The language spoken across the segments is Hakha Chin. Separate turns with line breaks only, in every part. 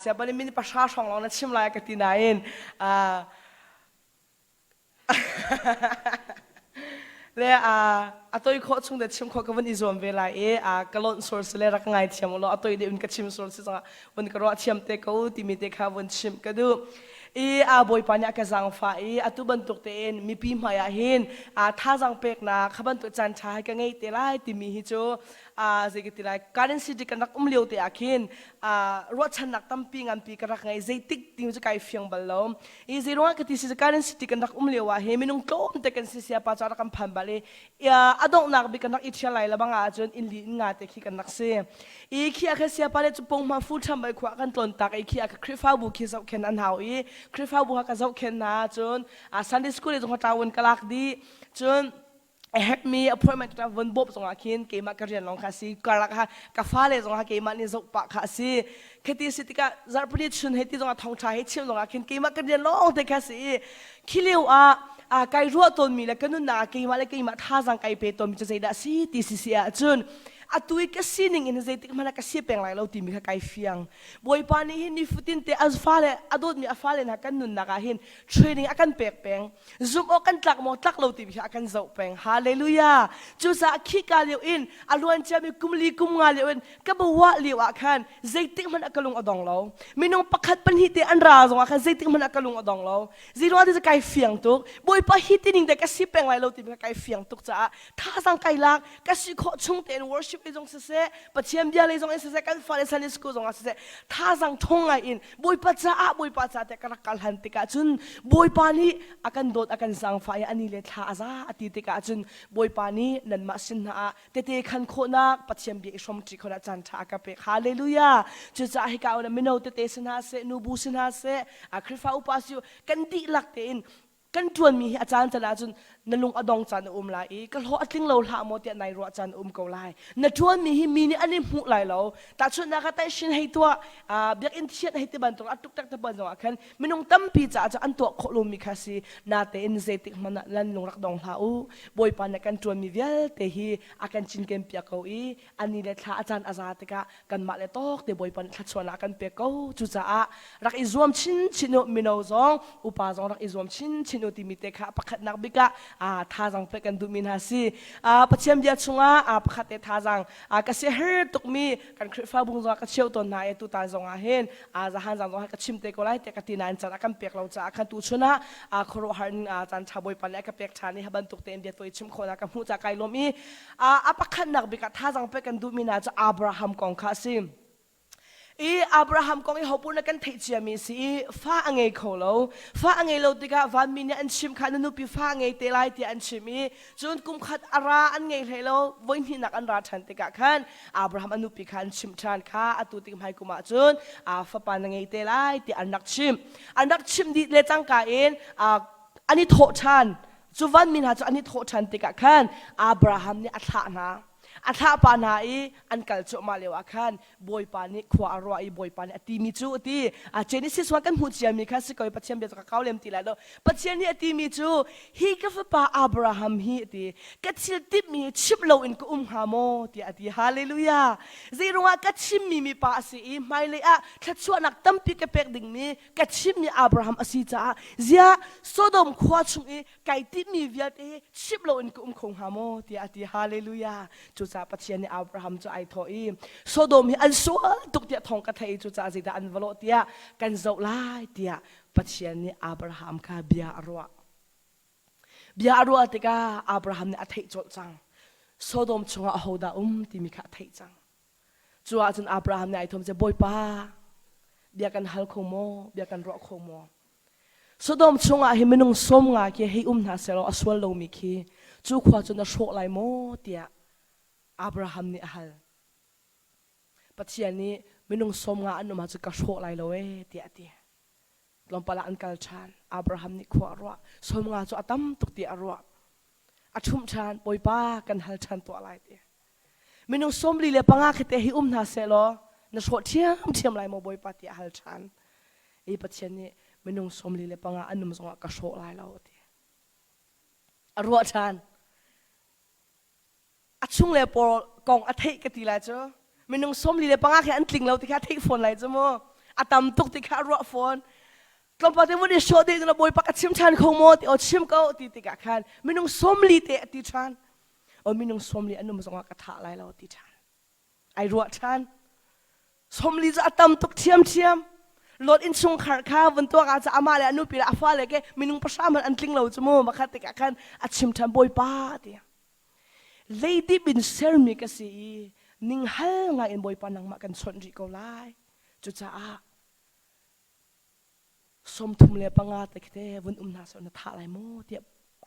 Siapa nih min pahra hrawng lawng na chim lai ka ti nain le a toi khawh chung te chim khawh ka vun i zuam ve lai i ka lonh sual si le rak ngai thiam law a toi deuh in ka chim sual si zongah vun ka ruah thiam te ko timi te kha vun chim ka duh. I a bawipa nih a ka zaangfah i atu bantuk tein mipi hmai ah hin thazaang peknak kha bantuk caan ṭha hi ka ngei te lai timi hi cu zei ka ti lai, Garden City kan rak um lio te ah khin ruahchannak tampi nganpi ka rak ngei. Zeitik ti cu kai fiang bal lo i zeiruangah ka ti si, Garden City kan rak um lio ah hi minung tlawm te kan si, siapa cu rak kan phan bal i a donghnak bik kan rak i ṭhial lai lebang ah cun inn li inn nga te khi kan rak si i khi ah khan siapa le cu pong fu ṭham bai khua kan tlawn tak i khi ah Khrihfabu khi zohkhen an hau i Khrihfabu ha ka zohkhen hna. Cun Sunday school i zong tlawun ka lak dih, cun a herhmi appointment ka vun bawp zongah khin keimah ka rian lawng kha si, karlak ha ka fale zong ha keimah nih zoh pah kha si. Khati si tikah zarhpini chun hei ti zongah thawngṭha hei chim zongah khin keimah ka rian lawng te kha si i khi lio ah kai ruah tawnmi le ka nunnak ah keimah le keimah thazaang kai pe tawnmi cu zeidah si ti si si ahcun, atu i ka sining in zeitik hmanh ah ka si peng lai lo timi kha kai fiang. Bawipa nih hin nifatin te a fale, a dawtmi a fale hna kan nunnak ah hin training a kan pek peng. Zumh awk kan tlak maw tlak lo timi hi a kan zoh peng. Hallelujah! Cucaah khika lio in, a luan ciami kum li kum nga lio in ka bawah lio ah khan zeitik hmanh ah ka lung a dong lo. Minung pakhat pahnih te an ra zong ah khan zeitik hmanh ah ka lung a dong lo. Zeiruang ti kai fiang tuk. Bawipa, hi tining te ka si peng lai lo timi kai fiang tuk caah thazaang kai lak, ka si khawh chung tein worship lei zong siseh, Pathian bia lei zong in siseh, kan fale Sunday school zong ah siseh, thazaang ṭhawng ngai in Bawipa caah, Bawipa caah tiah ka rak kal han tikah cun Bawipa nih a kan dawt, a kan zaangfah i ani le thla a za a ti tikah cun Bawipa nih nanmah sin hna ah tete khan khawhnak, Pathian bia i hrawmṭi khawhnak caan ṭha a ka pek. Hallelujah! Cucaah hika ah mino tete si hna seh, nubu si hna seh, Khrihfa upa si, kan dihlak tein kan ṭuanmi hi a caan can ahcun na lung a dong caan a um lai i ka hlawh a tling lo hlah maw tiah nai ruah caan a um ko lai. Na ṭuanmi hi mi nih an i hmuh lai lo. Tahchunhnak ah, taishin hei tuah, biakinn thianh hei ti bantuk a tuktak te ban zongah khan minung tampi caah cu an tuah khawh lomi kha si natein zeitik hmanh ah nan lung rak dong hlah u. Bawipa nih kan ṭuanmi vialte hi a kan cinken piak ko i ani le thla a caan a za tikah kanmah le tawk te Bawipa nih thluachuahnak a kan pek ko. Cucaah rak i zuam chinchin u, mino zong upa zong rak i zuam chinchin u timi te kha pakhatnak bik ah thazaang pek kan duhmi hna si. Pathian bia chungah pakhat te thazaang ka siaher tukmi kan Khrihfabu zongah ka cheu tawn hna i tutan zongah hin zahan zang zongah ka chim te ko lai tiah ka ti nain caan a kan pek lo caah khan tu chun ah khuaruahhar in caan ṭha Bawipa nih a ka pek ṭhan i ha bantuk tein bia tawi chim khawhnak ka hmuh caah kai lawm i a pakhatnak bik ah thazaang pek kan duhmi hna cu Abraham kong kha a si. I Abraham kong i hopu na kan theih ciami si i fa a ngei kho lo. Fa a ngei lo tikah vanmi nih an chimh kha, na nupi fa a ngei te lai tiah an chimh i cun kum khat a ra an ngei hlei lo, voi hnihnak an ra ṭhan tikah khan Abraham a nupi kha an chimh ṭhan kha, atu tik hmai kum ah cun fapa na ngei te lai tiah an rak chimh. An rak chimh dih le cangka in an i thawh ṭhan. Cu vanmi hna cu an i thawh ṭhan tikah khan Abraham nih a thlah hna. A thlah pa hna i an kal cuahmah lioah khan Bawipa nih khua a ruah i Bawipa nih a timi cu a ti. Genesis 1 kan hmuh ciami kha si ko i Pathian bia cu ka kau lem ti lai lo. Pathian nih a timi cu, hi ka fapa Abraham hi, a ti, ka thil timhmi hi chimh loin ka um hnga maw tiah a ti. Hallelujah! Zeiruangah ka chimmi mipa a si i hmailei ah thluachuahnak tampi ka pek dingmi ka chimmi Abraham a si caah ziah Sodom khua chung i kai timhmi vialte hi chimh loin ka um kho hnga maw tiah a ti. Hallelujah! Cucaah Pathian nih Abraham cu ai thawh i Sodom hi an sual tuk tiah thawng ka theih i cucaah zeidah an va lawh tiah kan zoh lai tiah Pathian nih Abraham kha bia a ruah. Bia a ruah tikah Abraham nih a theih colh cang. Sodom chungah ahodah um timi kha a theih cang. Cu ahcun Abraham nih ai thawm, Bawipa, bia kan hal kho maw? Bia kan ruah kho maw? Sodom chungah hi minung 50 khi hei um hna sehlaw a sual lomi khi cu khua cu na hrawh lai maw tiah Abraham nih a hal. Pathian nih minung 50 an um ahcun ka hrawh lai lo ee tiah a ti. Tlawmpal ah an kal ṭhan. Abraham nih khua a ruah. 50 cu a tam tuk tiah a ruah. A ṭhumh ṭhan. Bawipa, kan hal ṭhan tuah lai ti. Minung 45 khi te hi um hna seh law na hrawh ṭhiamṭhiam lai maw Bawipa tiah a hal ṭhan. I Pathian nih minung 45 an um zongah ka hrawh lai lo a ti. A ruah ṭhan. A chung le pawl kong a theih ka ti lai cu. Minung 45 khi an tling lo ti kha a theih fawn lai cu mu. A tam tuk ti kha a ruah fawn. Tlawmpal te vun i hrawh dih na Bawipa ka chim ṭhan kho maw ti aw chim ko ti tikah khan minung 40 te a ti ṭhan. Aw minung 40 an um zongah ka thah lai lo ti ṭhan. Ai ruah ṭhan. 40 cu a tam tuk ṭhiamṭhiam. Lot innchungkhar kha vun tuak ah amah le a nupi le a fale ke minung pahra hmanh an tling lo cu mu makhat tikah khan a chim ṭhan Bawipa ti. Leidip in sermi ka si i ninghal ngai in Bawipa nangmah kan chawnh rih ko lai. Cucaah 35 te khite vun um hna seh na thah lai maw tiah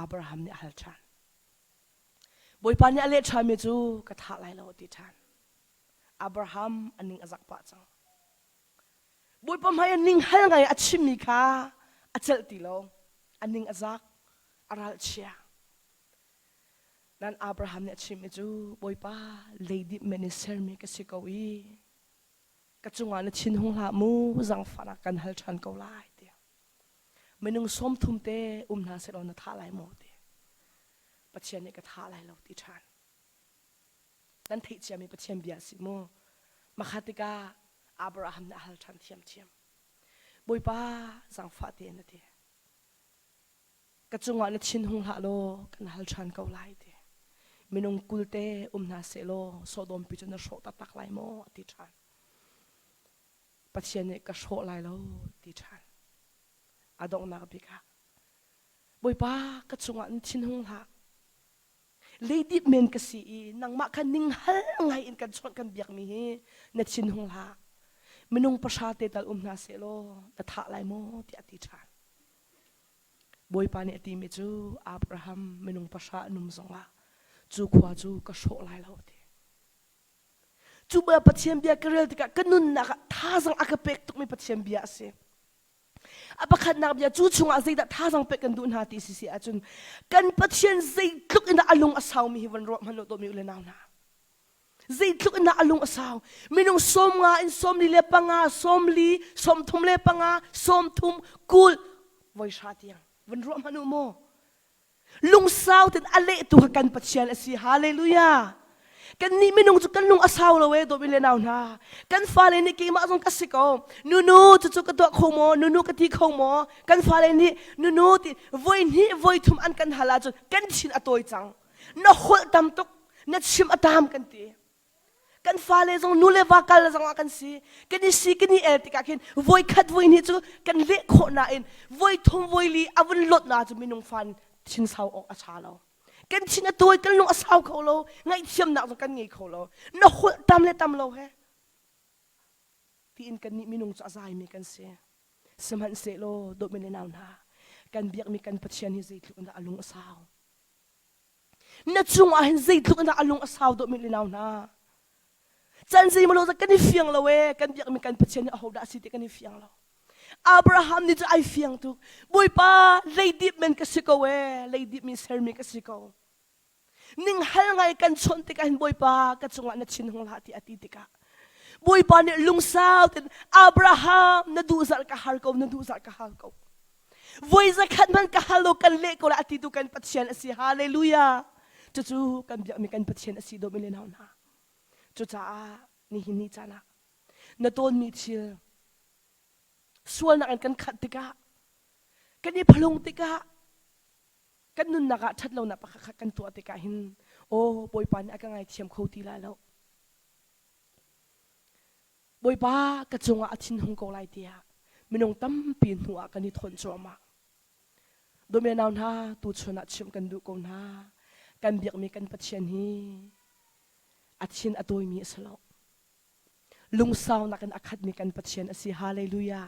Abraham nih a hal ṭhan. Bawipa nih a leh ṭhanmi cu ka thah lai lo a ti ṭhan. Abraham a ning a zak pah cang. Bawipa hmai ah ning hal ngai a chimmi kha a celh ti lo. A ning a zak, a ralchia. Nan Abraham nih a chimmi cu Bawipa leidip men in sermi ka si ko i ka cungah na thin hung hlah mu zangfahnak kan hal ṭhan ko lai tiah minung 30 te um hna sehlaw na thah lai maw ti Pathian nih ka thah lai lo ti ṭhan nan theih ciami Pathian bia a si mu makha tikah Abraham nih a hal ṭhan thiamthiam Bawipa zangfah tein a ti Ka cungah na thin hung hlah law kan hal ṭhan ko lai ti. Minung 20 te um hna seh law Sodom pi cu na hrawh taktak lai maw a ti ṭhan. Pathian nih ka hrawh lai lo ti ṭhan. A donghnak bik ah Bawipa ka cungah na thin hung hlah. Leidip men ka si i nangmah kha ninghal ngai in kan chawnh kan biakmi hi na thin hung hlah. Minung pahra te tal um hna seh law na thah lai maw tiah a ti ṭhan. Bawipa nih a timi cu Abraham minung pahra an um zongah cu khua cu ka hrawh lai lo a ti. Cu bia Pathian bia ka rel tikah ka nunnak ah thazaang a ka pek tukmi Pathian bia a si. A pakhatnak bia cu chungah zeidah thazaang pek kan duh hna ti si si ahcun kan Pathian zeitluk in dah a lung a saumi hi van ruah hmanh u dawtmi u le nau hna. Zeitluk in dah a lung a sau. Minung 50 in 45, 40, 35, 30, 20 voi hra tiang van ruah hmanh u maw. Lungsau ten a lehtu kha kan Pathian a si. Hallelujah. Kan nih minung cu kan lung a sau lo e dawt le nau hna. Kan fale nih keimah zong ka si ko. Nunu cucu ka tuah kho maw? Nunu ka ti kho maw? Kan fale nih nunu ti voi hnih voi thum an kan hal ahcun kan thin a tawi cang. Na holh tam tuk. Na chim a tam kan ti. Kan fale zong nu le va kal zong ah kan si. Kan i si kan i el tikah khin voi khat voi hnih cu kan leh khawh nain voi thum voi li a vun lot na cu minung fan thin sau awk a ṭha lo. Kan thin a tawi kan lung a sau kho lo ngaihthiamnak zong kan ngei kho lo. Na holh tam le tam lo he tiin kannih minung cu a zaimi kan si. Sihmanhsehlaw dawtmi le nau hna kan biakmi kan Pathian hi zeitluk in dah a lung a sau. Na cungah hin zeitluk in dah a lung a sau dawh mi nau hna. Can zei maw kan i fiang lo ee kan biakmi kan Pathian hi ahodah a si ti kan i fiang lo. Abraham nih cu ai fiang tuk. Bawipa leidip men ka si ko ee leidip mi sermi ka si ko. Ning hal ngai kan chawnh tikah hin Bawipa ka cungah na thin hung hlah ti a ti tikah Bawipa nih lungsau ten Abraham na duh zalh ka har ko na duh zalh ka har ko. Voi zakhat hmanh ka hal lo kan leh ko lai a ti tu kan Pathian a si. Hallelujah. Cucu kan biakmi kan Pathian a si dawmi le nau hna. Cucaah nihin ni caan ah na tawnmi thil sualnak in kan khat tikah kan i phalung tikah kan nunnak ah ṭhatlonak pakhat khat kan tuah tikah hin aw Bawipa nih a ka ngaithiam kho ti lai lo. Bawipa ka cungah a thinhung ko lai tiah minung tampi hnu ah kan i thawn cuahmah. Dawmi nau hna tuchun ah chimh kan duh ko hna. Kan biakmi kan Pathian hi a thin a tawimi a si lo. Lungsaunak in a khatmi kan Pathian a si. Hallelujah.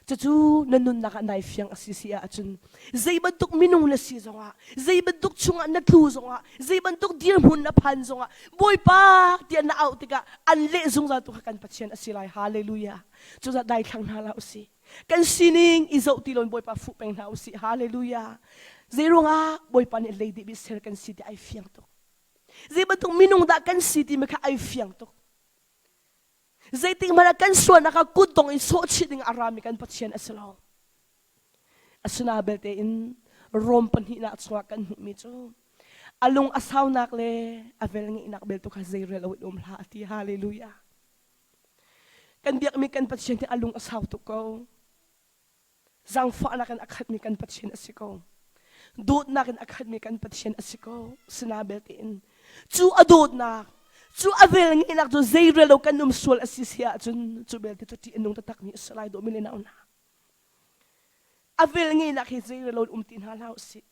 Cucu na nunnak ah nai fiang a si si ahcun zei bantuk minung na si zongah zei bantuk chungah na tlu zongah zei bantuk dirhmun na phan zongah Bawipa tiah na auh tikah an leh zungzal tu kha kan Pathian a si lai. Hallelujah. Cucaah daithlang hna hlah usih. Kan sining i zoh ti loin Bawipa fuh peng hna usih. Hallelujah. Zei ruangah Bawipa nih leidip i ser kan si ti ai fiang tuk. Zei bantuk minung dah kan si timi kha ai fiang tuk. Zeitik hmanh ah kan sualnak ah kutdong in sawhchih ding a rami kan Pathian a si lo. Asina belte in Rom pahnihnak chungah kan hmuhmi cu a lung a saunak le a velngeihnak bel tu kha zeirel lo in um hlah a ti. Hallelujah. Kan biakmi kan Pathian hi a lung a sau tuk ko. Zaangfahnak in a khatmi kan Pathian a si ko. Dawtnak in a khatmi kan Pathian a si ko. Sina belte in cu a dawtnak, cu a vel ngeihnak cu zeirel lo kan um sual a si si ahcun cu belte cu ṭih a nung taktakmi a si lai dawh mi le nau hna. A vel ngeihnak hi zeirel lo in um ti hna hlah usih.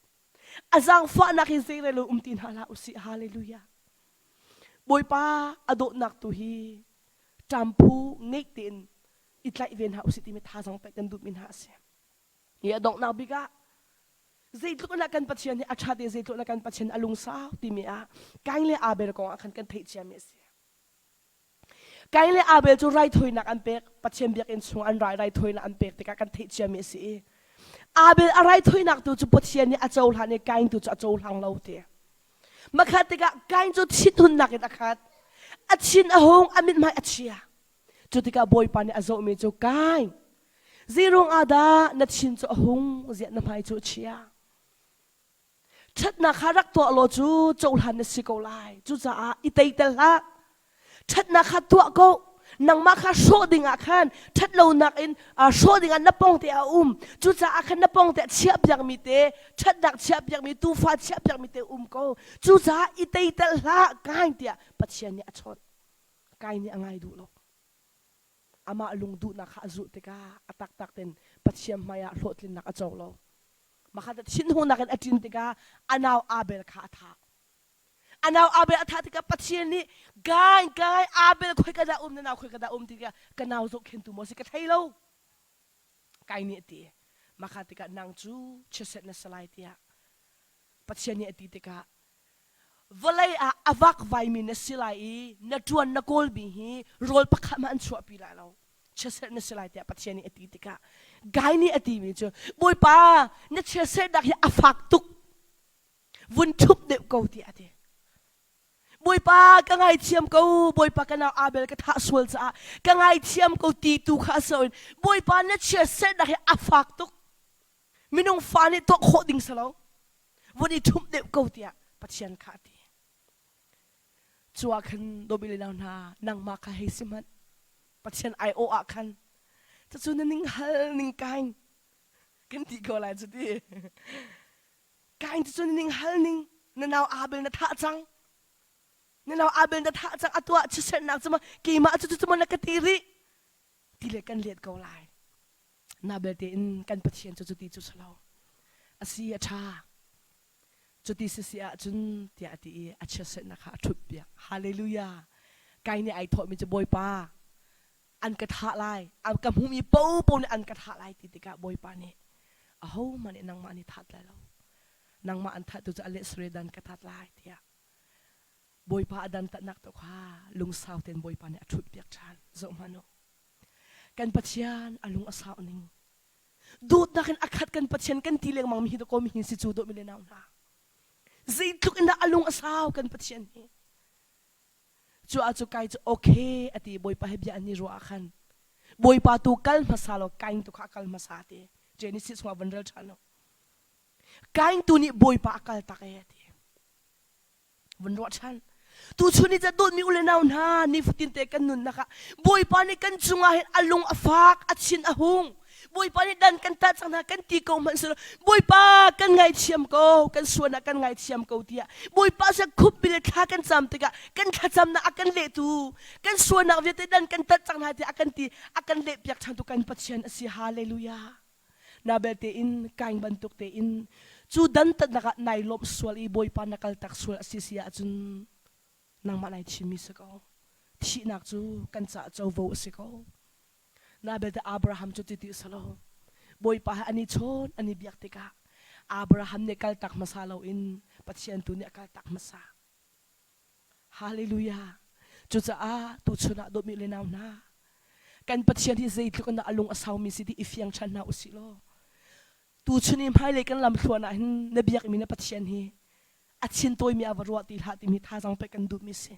A zaangfahnak hi zeirel lo um ti hna hlah usih. Hallelujah. Bawipa a dawtnak tu hi ṭamphu ngeih tein i tlaih ve hna usih timi thazaang pek kan duhmi hna a si. Hi a donghnak bik ah zeitluk in kan Pathian hi a ṭha te zeitluk in kan Pathian a lungsau timi ah Kain le Abel kong ah khan kan theih ciami a si. Kain le Abel cu raithawinak an pek Pathian biakinn chung an rai raithawinak an pek tikah kan theih ciami a si i Abel a raithawinak tu cu Pathian nih a cohlan i Kain tu cu a cohlang lo ti. Makhat tikah Kain cu thinhunnak in a khat. A thin a hung, a mithmai a chia. Cu tikah Bawipa nih a zohmi cu Kain, zeiruang ah dah na thin cu a hung, ziah na hmai cu a chia? Ṭhatnak kha rak tuah law cu cohlan na si ko lai. Cucaah i teitel hlah. Ṭhatnak kha tuah ko. Nangmah kha hrawh dingah khan ṭhatlonak in hrawh dingah na pawngte a um. Cucaah khan na pawngte ah chiahpiakmi te, ṭhatnak chiahpiakmi, tuufa chiahpiakmi te um ko. Cucaah i teitel hlah, Kain tiah Pathian nih a chawnh. Kain nih a ngai duh lo. Amah lung duhnak kha a zulh tikah a taktak tein Pathian hmaiah hlawhtlinnak a co lo. Makhat thinhungnak in a ṭin tikah a nau Abel kha a thah. A nau Abel a thah tikah Pathian nih Kain, Kain, Abel khoi ka dah um, na nau khoi ka dah um ti tikah ka nau zohkhentu maw si ka thei lo. Kain nih a ti. Makha tikah nang cu chiatset na si lai tiah Pathian nih a ti tikah vawlei ah a vakvaimi na si lai i na ṭuan na kawlmi hi rawl pakhat hmanh an chuahpi lai lo chiatserh na si lai tiah Pathian nih a ti tikah Guy nih a timi cu Bawipa na chiatserhnak hi a fak tuk vun ṭhup deuh ko tiah a ti Bawipa ka ngaithiam ko Bawipa ka nau Abel ka thah sual caah ka ngaithiam ko ti tu kha a si loin Bawipa na chiatserhnak hi a fak tuk minung fa nih tuah khawh ding si lo vun i ṭhumh deuh ko tiah Pathian kha a ti cu ah khan dawmi le nau hna nangmah kha hei si hmanh Pathian aiawh ah khan cucu na ning hal ning kain kan ti ko lai cu ti kain cucu na ning hal ning na nau Abel na thah cang na nau Abel na thah cang a tuah chisernak cu ma keimah cu cu ma na ka ti rih ti le kan let ko lai Na belte in kan Pathian cu cuti cu si lo. A si a ṭha. Cuti si si ahcun tiah a ti i a chiatserhnak kha a ṭhutpiak. Hallelujah. Kai nih ai thawhmi cu Bawipa an ka thah lai. An ka hmumi popo nih an ka thah lai ti tikah Bawipa nih ahohmanh nih nangmah nih that lai lo. Nangmah an thattu cu a leh dan ka that lai tiah Bawipa a dantatnak tu kha lungsau tein Bawipa nih a ṭhutpiak ṭhan. Zoh hmanh u. Kan Pathian a lung a sau ning. Dawtnak in a khat kan Pathian kan ti lengmang mi hi dakaw mi hi si cu dawh mi le nau hna. Zeitluk in dah a lung a sau kan Pathian hi. Cu ah cu kai cu okay a ti Bawipa he bia an i ruah ah khan Bawipa tu kal hmasa law Kain tu kha a kal hmasa ti. Genesis chungah van rel ṭhan u. Kain tu nih Bawipa a kal tak e a ti. Vun ruah ṭhan. Tuchun ni ca dawtmi u le nau hna, nifatin te kan nunnak ah Bawipa nih kan cungah hin a lung a fak, a thin a hung. Bawipa nih dan kan tah cang hna kan ti ko hmanh silo Bawipa kan ngaithiam ko, kan sual ah kan ngaithiam ko tiah Bawipa sia khup bil thla kan cam tikah kan thlacamnak a kan lehtu, kan sualnak vialte dan kan tat cang hna tiah a kan ti, a kan lehpiak ṭhantu kan Pathian a si. Hallelujah. Na belte in kain bantuk tein cu dantatnak ah nai lawmh sual i Bawipa na kaltak sual a si si ahcun nangmah nai thimmi si ko. Thihnak cu kan caah covo a si ko. Na belte Abraham cu ti ti si lo. Bawipa he an i chawn an i biak tikah Abraham nih kaltak hmasa loin Pathian tu nih a kaltak hmasa. Hallelujah. Cucaah tuchun ah dawtmi le nau hna, kan Pathian hi zeitluk in dah a lung a saumi si ti i fiang ṭhan hna usih law tuchun i hmailei kan lamthluan ah hin na biakmi na Pathian hi a thin tawimi ah va ruah ti hlah timi thazaang pek kan duhmi si.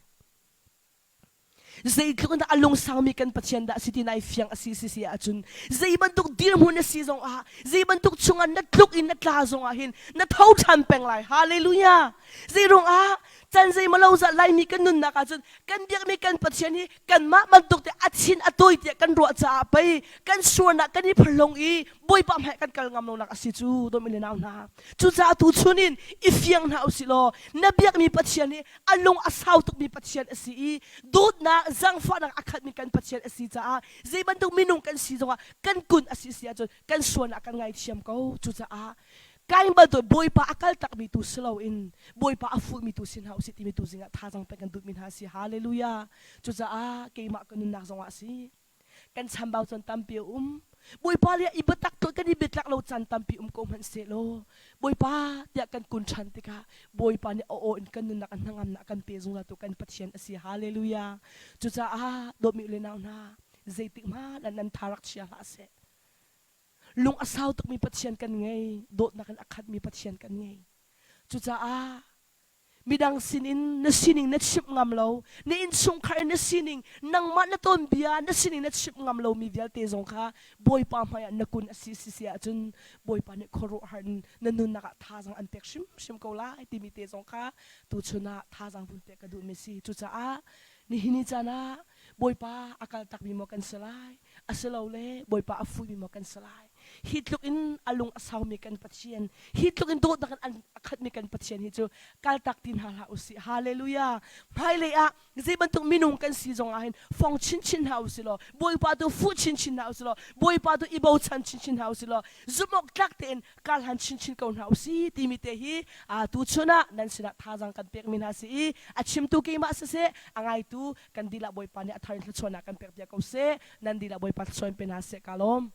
Zeitluk in dah a lungsangmi kan Pathian dah si ti nai fiang a si si si ahcun zei bantuk dirhmun na si zong ah zei bantuk chungah na tluk in na tla zong ah hin na tho ṭhan peng lai. Hallelujah. Zei ruangah can zei malo zah Laimi kan nunnak ahcun kan biakmi kan Pathian hi kanmah bantuk te a chin a tawi tiah kan ruah caah pei kan sualnak kan i phalong i Bawipa hmai kan kal ngam lonak a si cu dawmi le nau hna. Cucaah tu chun in i fiang hna usih law na biakmi Pathian hi a lung a sau tukmi Pathian a si i dawtnak zangfahnak a khatmi kan Pathian a si caah zei bantuk minung kan si zongah kan kun a si si ahcun kan sualnak kan ngaithiam ko. Cucaah kain bantuk Bawipa a kal takmi tu si loin Bawipa a fuhmi tu si hna usih timi tu zingah thazaang pek kan duhmi hna a si. Hallelujah. Cucaah keimah ka nunnak zongah a si. Kan chambau caan tampi a um. Bawipa le i biatak kan i biatlak lo caan tampi um ko hmanh sehlaw Bawipa tiah kan kun ṭhan tikah Bawipa nih a aw in kan nunnak a hnangamnak kan pe zungzal tu kan Pathian a si. Hallelujah. Cucaah dawtmi u le nau hna zeitik hmanh ah nan tha rak chia hlah seh. Lung a sau tukmi Pathian kan ngei, dawtnak in a khatmi Pathian kan ngei. Cucaah midang sinin na sining na chimh ngam lo na innchungkhar in na sining nangmah na ton bia na sining na chimh ngam lomi vialte zong kha Bawipa hmaiah na kun a si si si ahcun Bawipa nih khuaruahhar in na nunnak ah thazaang an pek hrimhrim ko lai timi te zong kha tuchun ah thazaang vun pek ka duhmi si. Cucaah nihin ni caan ah Bawipa a kal takmi maw kan si lai asilole Bawipa a fuhmi maw kan si lai? Hi tluk in a lung a saumi kan Pathian, hi tluk in dawtnak in a khatmi kan Pathian hi cu kaltak ti hna hlah usih. Hallelujah. Hmailei ah zei bantuk minung kan si zong ah hin fong chinchin hna usih law, Bawipa tu fuh chinchin hna usih law, Bawipa tu i bochan chinchin hna usih law, zumh tlak tein karhlan chinchin ko hna usih timi te hi tu chun ah nan sinah thazaang kan pekmi hna si i a chimtu keimah siseh, a ngaitu kan dilah Bawipa nih a thar in thluachuahnak kan pek piak ko seh. Nan dilah Bawipa thluachuah in pe hna seh. Ka lawm.